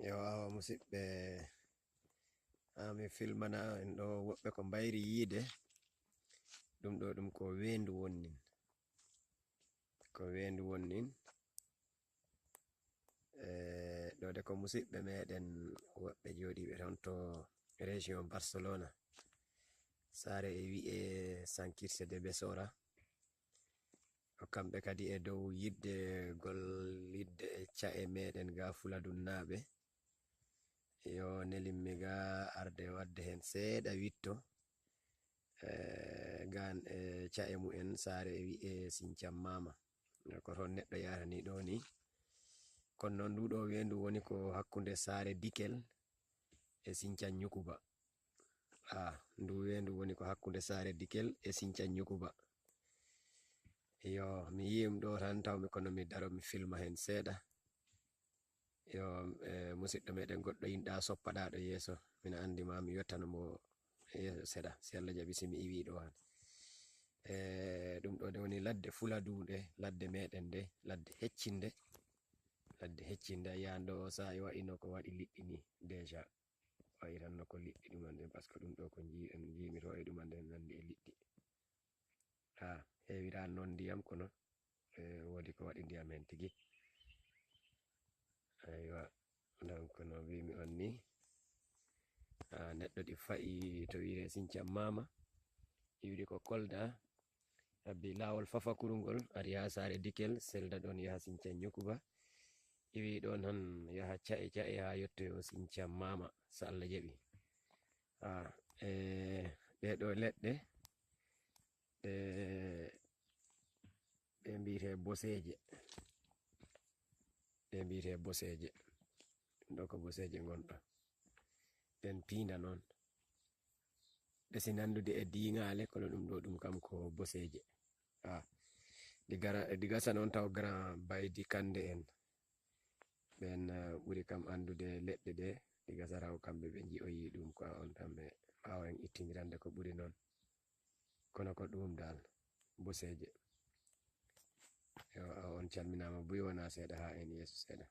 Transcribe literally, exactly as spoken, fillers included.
Yo, awa, musidɓe, haa mi filmana en ɗo woɓɓe ko mbayri yiide. Ɗum ɗo, ɗum ko weendu wonnin. Ko weendu wonnin. E, ɗo de ko musidɓe meɗen woɓɓe jooɗiiɓe toon to région Barcelona. Saare e wi'e San Quirze de Besora. Ko kamɓe kadi e dow yiɗde gollidde e ca'e meɗen ga Fuladunnaaɓe. Yo nelimmi ga arde waɗde heen seeɗa witto, e, gaan e ca'e mumen saare e wi'e Sincam Maama. Ko toon neɗɗo yahrani ɗo ni. Kono noon ndu ɗo weendu woni ko hakkunde saare Dikel e Sincam Ñukuba. A, ndu weendu woni ko hakkunde saare Dikel e Sincam Ñukuba. Yo, mi yi'um ɗo tan, taw mi kono mi daro mi filma heen seeɗa. Yo, e, musidɗo meɗen goɗɗo yinɗa soppaɗa ɗo yeeso. Mina anndi ma mi yottano mo yeeso seeɗa, si Allah jaɓi, si mi iwi ɗo han. E, ɗum ɗo de woni ladde Fuladuunde, ladde meɗen nde, ladde heccinde. Ladde heccinde, a yiyan ɗo o saa'i waɗino ko waɗi liɗɗi ni déjà. Wayi tan no ko liɗɗi ɗum annden, parce que ɗum ɗo ko nji-, en njiimi to e ɗum annden nandi e liɗɗi. A, heewiraani noon ndiyam, kono, e, woodi ko waɗi ndiyam heen tigi. Aywa, donc no mbiimi on ni, a, neɗɗo ɗi fa'i to wiyetee Sincam Maama, iwdi ko Kolda, habbi laawol Fafakuru ngol, ari haa saare Dikel, selda ɗoon yaha Sincam Ñukuba, iwi ɗoon han yaha ca'e ca'e haa yettoyoo Sincam Maama, so Allah jaɓi. A, e, ɗee ɗo leɗɗe, ɗe, ɗe mbiyetee boseeje. Ɗe mbiyetee boseeje. Ɗum ɗo ko boseeje ngonɗon. Ɗen piinda noon. Ɗe si nanndude e diiŋaale, kono ɗum ɗo ɗum kam ko boseeje. A, ɗi gara, ɗi gasa noon taw grand Baydi Kande en. Ɓen, eh, ɓuri kam anndude leɗɗe ɗe, ɗi gasa taw kamɓe ɓe nji'oyi ɗum ko on tan ɓe mbaawa en ittindirande ko ɓuri noon. Kono ko ɗum dal, boseeje. Yo, on calminaama buy wonaa seeɗa haa en yeeso seeɗa.